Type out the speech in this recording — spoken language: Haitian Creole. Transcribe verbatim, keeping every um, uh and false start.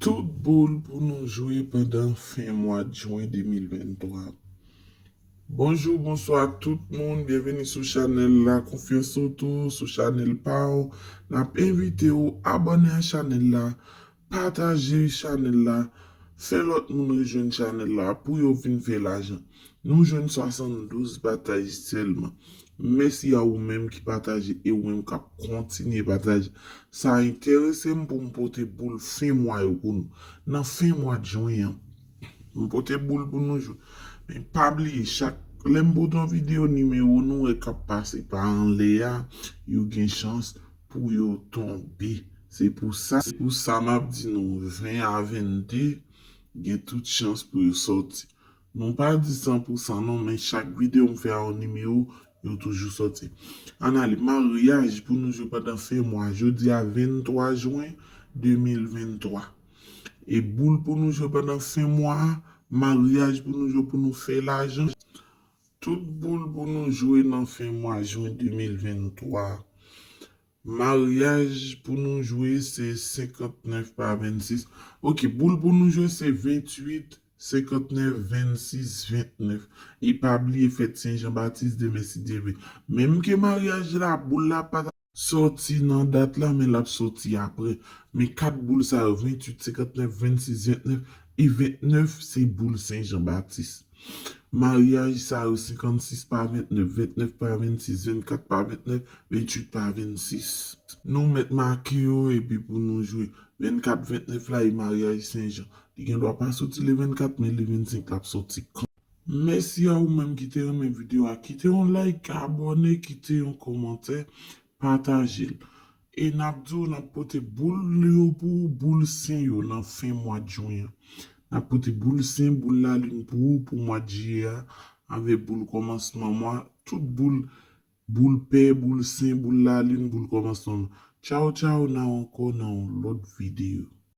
Tout boul pou nou jwe pandan fen mwa jen de mil venntwa. Bonjou, bonswa tout moun, byenveni sou chanèl la, konfyans otou sou chanèl pa w. N ap envite w abòne a chanèl la, pataje chanèl la, fè lòt moun rejwenn chanèl la pou yo vin fè lajan. Nou jwenn swasanndouz pataj sèlman. Mèsi a ou menm ki pataje e ou menm k ap kontinye pataje. Sa enterese m pou m pote boul fen mwa yo pou nou. Nan fen mwa jen an, m pote boul pou nou jwe. Men pa bliye, chak lè m pote yon videyo, nimewo nou wè k ap pase pa anlè a, yo gen chans pou yo tonbe. Se pou sa, se pou sa m ap di nou ven a vennde, gen tout chans pou yo sòti. Nou pa di san pou san non, men chak videyo m fè a yon nimewo, yo toujou sòti. Ann ale, maryaj pou nou jwe pandan fen mwa, jodi a venntwa jen de mil venntwa. E boul pou nou jwe pandan fen mwa a, maryaj pou nou jwe pou nou fè lajan. Tout boul pou nou jwe nan fen mwa jen de mil venntwa. Maryaj pou nou jwe se senkantnèf pa vennsis. Ok, boul pou nou jwe se venntuit, senkantnèf, vennsis, vennèf. E pa bliye fèt Sen Jan Batis demen si Dye vle. Menm ke maryaj la, boul la pa t ap sòti nan dat la, men l ap sòti apre. Men kat boul sa yo, venntuit, senkantnèf, vennsis, vennèf e vennèf se boul Sen Jan Batis. Maryaj sa yo, senkannsis pa vennèf, vennèf pa vennsis, vennkat pa vennèf, venntuit pa vennsis. Nou mèt make yo epi pou nou jwe. Vennkat, vennèf la e maryaj Sen Jan. Li gen dwa pa soti le vennkat, men le vennsenk l ap soti kan. Mèsi a ou menm ki te renmen videyo a. Kite yon like, abòne, kite yon kòmantè, pataje l. E n ap di w, n ap pote boul yo pou ou, boul Sen yo nan fen mwa jen an. N ap pote boul Sen, boul Lalin pou ou pou mwa jiyè a, avèk boul kòmansman mwa, tout boul, boul pè, boul Sen, boul Lalin, boul kòmansman mwa. Tchaw, tchaw, n a ankò nan yon lòt videyo.